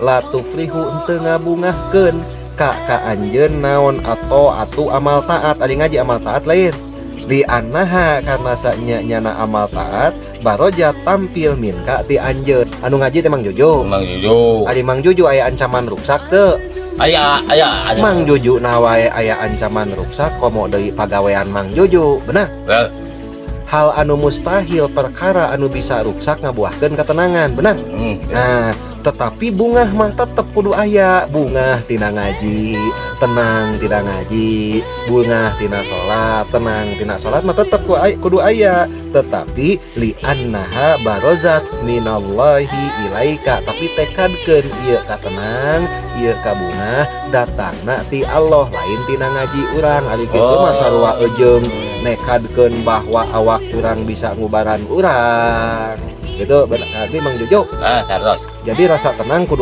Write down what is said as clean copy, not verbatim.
La tufrihu, henteu ngabungahkeun ka ka anjeun naon atau atu amal taat. Ari ngaji amal taat lain? Li annaha, karena sanya nyana amal taat, baroja, tampil, minka, ti anjeun. Anu ngaji teh Mang Jojo. Mang Jojo. Ari Mang Jojo aya ancaman ruksak teu? Aya, aya, aya. Mang Jojo na wae aya ancaman ruksak, komo deui pagawean Mang Jojo, benar? Benar. Hal anu mustahil, perkara anu bisa ruksak ngabuahkeun ketenangan, benar? Hmm. Nah, tetapi bungah mah tetep kudu aya. Bungah tina ngaji, tenang tina ngaji, bungah tina salat, tenang tina salat mah tetep kudu aya. Tetapi li annaha barozat minallahi ilaika, tapi tekadkeun ieu katenang, ieu kabungah datangna ti Allah, lain tina ngaji urang. Ari kitu mah sarua eujeung nekadkeun bahwa awak urang bisa ngubaran urang gitu. Bener, Mang Jojo? Ah, terus. Jadi rasa tenang kudu